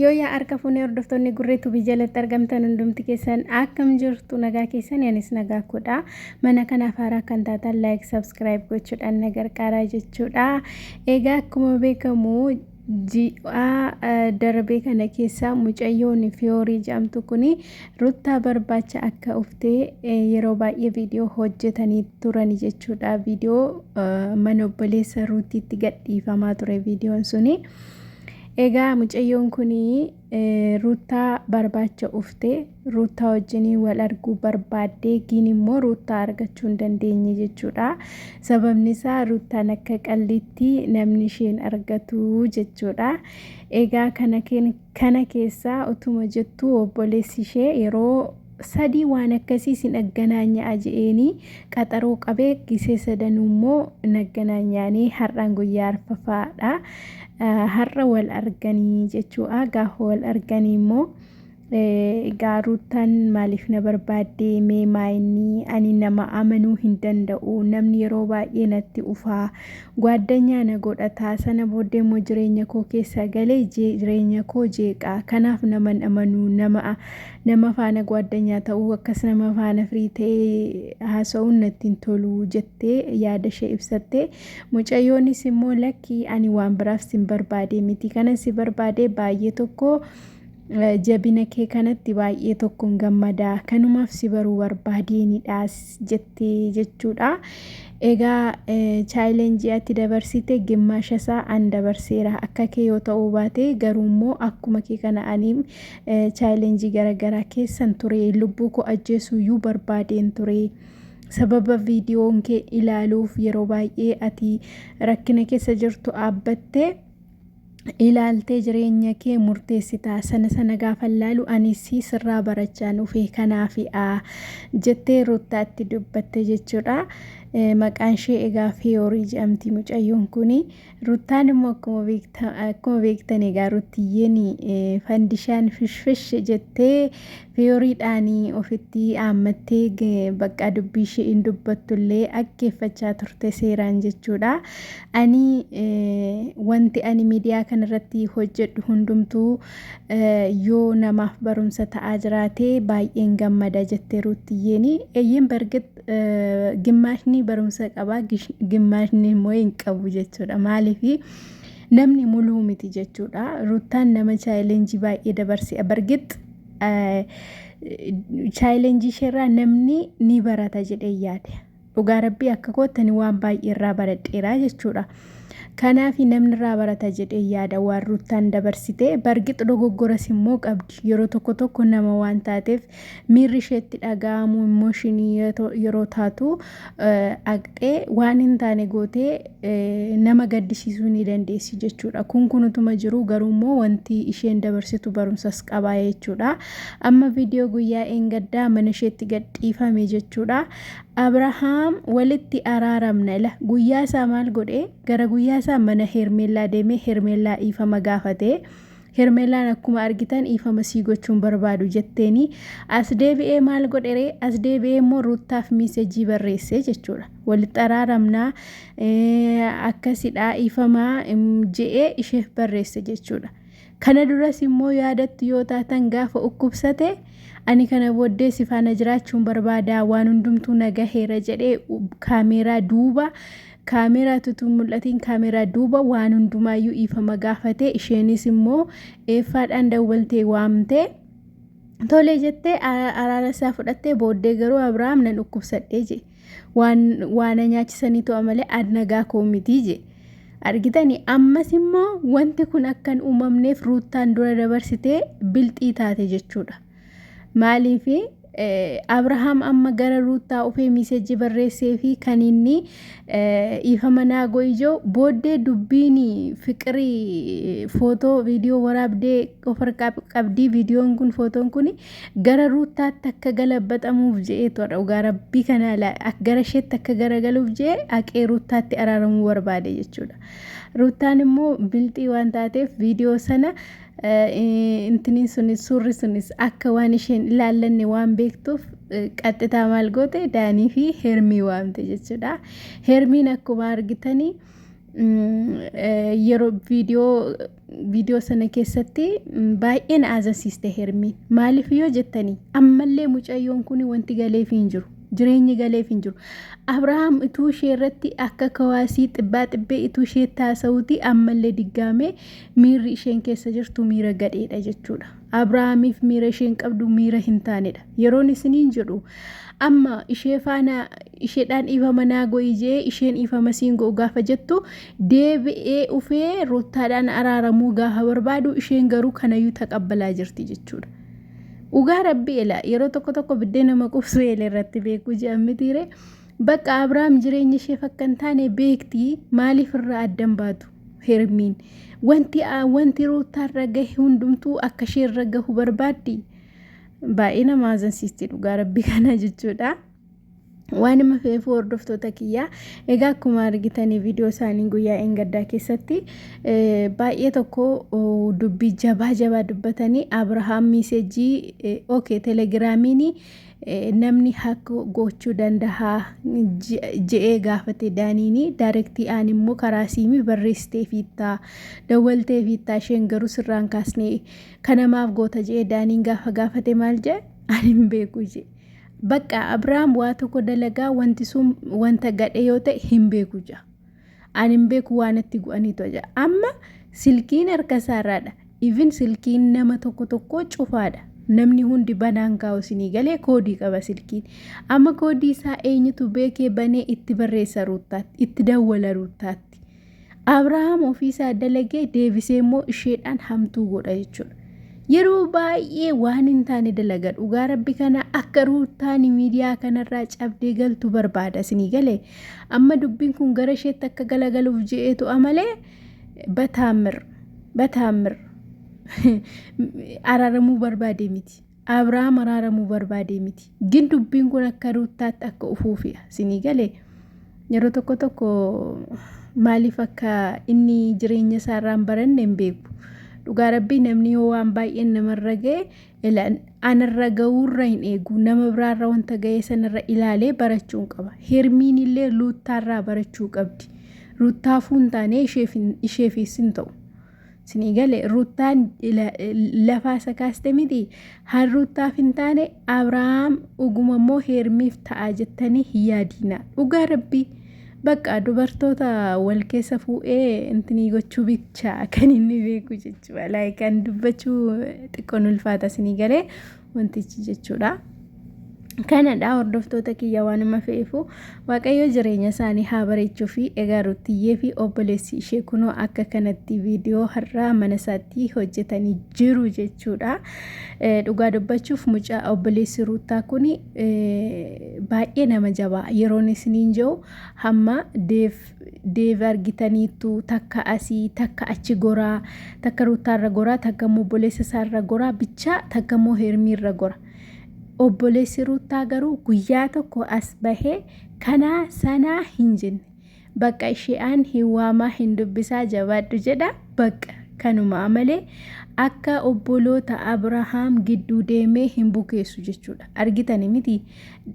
Yooyyaa harka fuunee hordoftoonni Gurree Tubii jalatti argamtan hundumti keessan akkam jirtu nagaa keessan anis nagaa koodha. Mana kanaaf haaraa kan taatan like subscribe gochuudhaan na gargaaraa jechuudha. Egaa akkuma beekamu ji'a darbee kana keessa mucayyoon Fiyoorii jedhamtu kun Ruttaa barbaacha akka uftee yeroo baay'ee viidiyoo hojjetanii turani jechuudha. Viidiyoo mana obboleessa Ruutiitti gadhiifamaa ture viidiyoon suni. Egaa mucayyoon kun Ruuttaa barbaacha ufte Ruuttaa wajjin wal arguu barbaaddee giin immoo Ruuttaa argachuu hin dandeenye jechuudha. Sababni isaa Ruuttaan akka qalliitti namni isheen argatu jechuudha. Egaa kana Kana keessaa utuma jettuu obboleessi ishee yeroo sadii waan akkasii sin agganaanya'a je'eenii qaxaroo qabee gisee sadanuu immoo hin agganaanyaanii har'aan guyyaa arfafaadha. Har'a wal arganii jechuudha. Gaafa wal arganii immoo egaa Ruuttaan maaliif na barbaaddee mee maayinni ani nama amanuu hin danda'u namni yeroo baay'ee natti ufaa Gwaaddanyaa na godhata, sana booddee immoo jireenya koo keessa galee jireenya koo jeeqa. Kanaaf nama hin amanu, nama nama faana gwaaddanyaa ta'uu akkas nama faana firii ta'ee haasa'uun natti hin tolu jettee yaada ishee ibsatte. Mucayyoonis immoo lakki ani waan biraaf sin barbaade miti. Kanan si barbaade baay'ee tokko jabina kee kanatti baay'ee tokkon gammada kanumaaf si baruu barbaadeenidha jettee jechuudha. Egaa chaayilenjii ati dabarsite gimmaasha isaa an dabarseera akka kee yoo ta'uu baate garuu immoo akkuma kee kana ani chaayilenjii garaagaraa keessan ture lubbuu koo ajjeesuuyyuu barbaadeen ture. Sababa viidiyoon kee ilaaluuf yeroo baay'ee ati rakkina keessa jirtu dhaabbatte. Ilaaltee jireenya kee murteessita. Sana sana gaafan laalu anis sirraa barachaan dhufe kanaafi a jettee Ruuttaatti dubbatte jechuudha. Maqaan ishee egaa Fiyoorii jedhamti mucayyoon kuni. Ruuttaan immoo akkuma beektan egaa Ruuttiyyeen fandishaan fishfish jettee Fiyooriidhaan ofitti aammattee bakka dubbii ishee hin dubbattullee akkeeffachaa turte seeraan jechuudha. Ani wanti ani miidiyaa kanarratti hojjedhu hundumtuu yoo namaaf barumsa ta'aa jiraate baay'een gammada jette Ruuttiyyeeni. Eeyyeen bargit gimmaashni barumsa qaba gimmaashni immoo hin qabu jechuudha. Maaliif namni muluu miti jechuudha. Ruuttaan nama chaayilenjii baay'ee dabarse bargit chaayilenjii isheerraa namni ni barata jedhee yaada. Dhugaa rabbii akka kootti ani waan baay'ee irraa baradheera jechuudha. Kanaaf namni irraa barata jedhee yaada waan Ruuttaan dabarsite. Bargix dogoggoras immoo qabdi. Yeroo tokko tokko nama waan taateef miirri isheetti dhaga'amu immooshinii yeroo taatu aqxee waan hin taane gootee nama gaddisiisuu ni dandeessi jechuudha. Kun kun utuma jiru garuu immoo wanti isheen dabarsitu barumsas qaba jechuudha. Amma viidiyoo guyyaa eengaddaa mana isheetti gadhiifame jechuudha. Abrahaam walitti araaramna ila guyyaa isaa maal godhe gara guyyaa isaa mana Hermeellaa deemee Hermeellaa dhiifama gaafate. Hermeellaan akkuma argitan dhiifama sii gochuun barbaadu jetteeni as deebi'ee maal godheree as deebi'ee immoo Ruuttaaf miisejii barreesse jechuudha. Walitti araaramnaa akkasidhaa dhiifamaa je'ee isheef barreesse jechuudha. Kana duras immoo yaadattu yoo taatan gaafa ukkubsate ani kana booddee si faana jiraachuun barbaada waan hundumtuu na gaheera jedhee kaameeraa duuba kaameeraa tutuu mul'atiin kaameeraa duuba waan hundumaayyuu dhiifama gaafate isheenis immoo eeffaadhaan dawwaltee waamtee Tole jettee araara isaa fudhattee booddee garuu Abrahaam nan dhukkubsadhee jee. Waan waa na nyaachisanii to'a malee an nagaa koo mitii jee. Argitanii ammas immoo wanti kun akka hin uumamneef Ruuttaan dura dabarsitee bilxii taate jechuudha. Maaliif Abrahaam amma gara Ruuttaa ufee miisejji barreessee fi kan inni dhiifama naa go'i jiru booddee dubbiin fiqirii footoo viidiyoo waraabdee of harkaa qabdii viidiyoon kun footoon kun gara Ruuttaatti akka galabaxamuuf je'eetu dhugaa rabbii kana gara isheetti akka garagaluuf je'e haqee Ruuttaatti araaramuu barbaade jechuudha. Ruuttaan immoo bilxii waan taateef viidiyoo sana intiniin sunis suurri sunis akka waan isheen ilaallanne waan beektuuf qaxxitaa maal goote Daanii fi Hermii waamte jechuudha. Hermiin akkuma argitanii Yeroo viidiyoo sana keessatti baay'ee na azansiiste Hermiin. Maaliif yoo jettanii, ammallee mucayyoon kun wanti galeef hin jiru. Jireenyi galeef hin jiru. Abrahaam ituu ishee irratti akka kawaasii xibbaa xibbee ituu ishee taasa'uuti, ammallee diggaamee miirri isheen keessa jirtu miira gadheedha jechuudha. Abrahaamiif miira isheen qabdu miira hin taanedha. Yeroon isiniin jedhu, amma ishee faana isheedhaan dhiifama naa go'i jee, isheen dhiifama siin go'u gaafa jettu, deebi'ee ufee Ruuttaadhaan araaramuu gaafa barbaadu, isheen garuu kanayyuu taqabbalaa jirti jechuudha. Dhugaa Rabbi, ela yeroo tokko tokko biddeen nama qubsuu eela irratti beekuu jedhan mitiire. Bakka Abrahaam jireenya isheef akka hin taane beekti, maaliif irraa addan baatu Hermiin? Wanti Ruuttaarra gahe hundumtuu akka isheerra gahu barbaaddi. Baay'ee nama azansiisti dhugaa Rabbi kana jechuudha. Waan nama fe'eef, hordoftoota kiyyaa, egaa akkuma argitanii viidiyoo isaanii guyyaa eengaddaa keessatti baay'ee tokko dubbii jabaa jabaa dubbatanii, Abrahaam message, okay, Telegiraamiin namni hack gochuu danda'a je'ee gaafate Daaniini. Direct aan immoo karaa siimii barreessitee fiittaa, dawwaltee fiittaa, isheen garuu sirraan kaasnee kanamaaf goota je'ee Daaniin gaafa gaafate, maal je'e? Ani hin beeku je'e. Bakka Abrahaam waa tokko dalagaa, wanti sun wanta gadhe yoo ta'e hin beeku ja'a. Ani hin beeku, waan itti gu'aniitu ja'a. Amma silkiin harka isaarraadha. Even silkiin nama tokko tokko cufaadha. Namni hundi banaan kaa'u, isinii galee, koodii qaba silkiin. Amma koodii isaa eenyutu beekee banee itti barreessa Ruuttaatti, itti dawwala Ruuttaatti? Abrahaam ofiisaa dalagee deebisee immoo isheedhaan hamtuu godha jechuudha. Yeroo baay'ee waan hin taane dalaga dhugaa Rabbi kana, akka Ruuttaan miidiyaa kanarraa cabdee galtu barbaada, isinii galee. Amma dubbiin kun gara isheetti akka galagaluuf je'eetu amalee bataamir bataamir araaramuu barbaade miti. Abrahaam araaramuu barbaade miti. Gin dubbiin kun akka Ruuttaatti akka ufuufi'a, isinii galee. Yeroo tokko tokko maaliif akka inni jireenya isaarraa hin baranne hin beeku. Dhugaa Rabbii, namni yoo waan baay'een namarra ga'e, anarra ga'uurra hin eegu, nama biraarra wanta ga'e sanarra ilaalee barachuu hin qaba. Hermiin illee Ruuttaarraa barachuu qabdi. Ruuttaafuu hin taane, isheefis hin ta'u. Isinii galee, Ruuttaan lafaa isa kaaste miti. Har Ruuttaaf hin taane, Abrahaam dhuguma immoo Hermiif ta'a jettanii hin yaadina. Dhugaa Rabbii. Bakka dubartoota wal keessa fuudhee intinii gochuu bicha kan inni beeku jechuudha. Like kan dubbachuu xiqqoon ulfaata, isinii galee wantichi jechuudha. Kanadha hordoftoota kiyya, waanuma fe'eefu Waaqayyo jireenya isaanii haa bareechuu fi egaa Ruttiyyee fi obboleessi ishee kunoo akka kanatti viidiyoo har'aa mana isaatti hojjetanii jiru jechuudha. Dhugaa dubbachuuf, mucaa obboleessi Ruuttaa kun baay'ee nama jabaa. Yeroon isiniin jiru, hamma Deef Deev argitaniittu, takka asii takka achi goraa, takka Ruuttaarra goraa, takka immoo obboleessa isaarra goraa bichaa, takka immoo Hermiirra gora. Obboleessi Ruuttaa garuu guyyaa tokko as bahee kanaa sanaa hin jenne. Bakka ishee'aan hin waamaa, hin dubbisaa, jabaadhu jedha, bakka kanuma malee akka obboloota Abrahaam gidduu deemee hin bukeessu jechuudha. Argitani miti,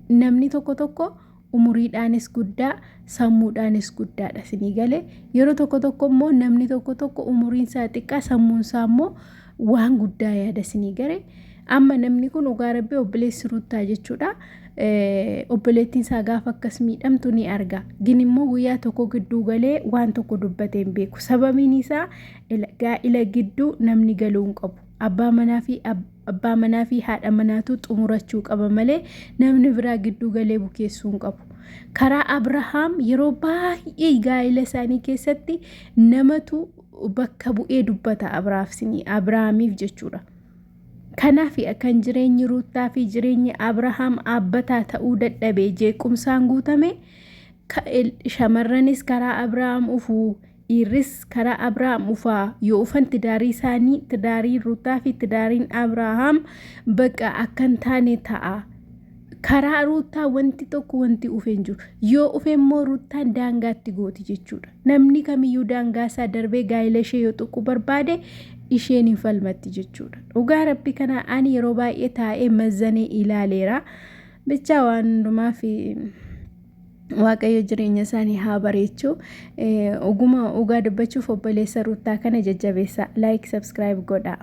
namni tokko tokko umuriidhaanis guddaa, sammuudhaanis guddaadha, isinii galee. Yeroo tokko tokko immoo namni tokko tokko umuriin isaa xiqqaa, sammuun isaa immoo waan guddaa yaada, isinii galee. Amma namni kun, dhugaa Rabbii, obboleessi Ruuttaa jechuudha. Obboleettiin isaa gaafa akkas miidhamtu ni arga. Gin immoo guyyaa tokko gidduu galee waan tokko dubbatee hin beeku. Sababiin isaa gaa'ila gidduu namni galuu hin qabu. Abbaa manaa fi haadha manaatu xumurachuu qaba malee namni biraa gidduu galee bukeessuu hin qabu. Karaa Abrahaam yeroo baay'ee gaa'ila isaanii keessatti namatu bakka bu'ee dubbata Abrahaamiif jechuudha. Kanaaf kan jireenyi Ruuttaa fi jireenyi Abrahaam dhaabbataa ta'uu dadhabe, jeequmsaan guutame. Shamarranis karaa Abrahaam ufuu, dhiirris karaa Abrahaam ufaa yoo ufan, tidaarii isaanii, tidaariin Ruuttaa fi tidaariin Abrahaam bakka akka hin taane ta'a. Karaa Ruuttaa wanti tokko wanti ufee hin jiru. Yoo ufe immoo Ruuttaan daangaatti gooti jechuudha. Namni kamiyyuu daangaa isaa darbee gaa'ela ishee yoo tuquu barbaade, isheen hin falmatti jechuudha. Dhugaa Rabbi, kana ani yeroo baay'ee taa'ee mazzanee ilaaleera. Bichaa waan hundumaa fi Waaqayyo jireenya isaanii haa bareechu. Oguma dhugaa dubbachuuf obboleessa Ruuttaa kana jajjabeessa. Like, subscribe godhaa.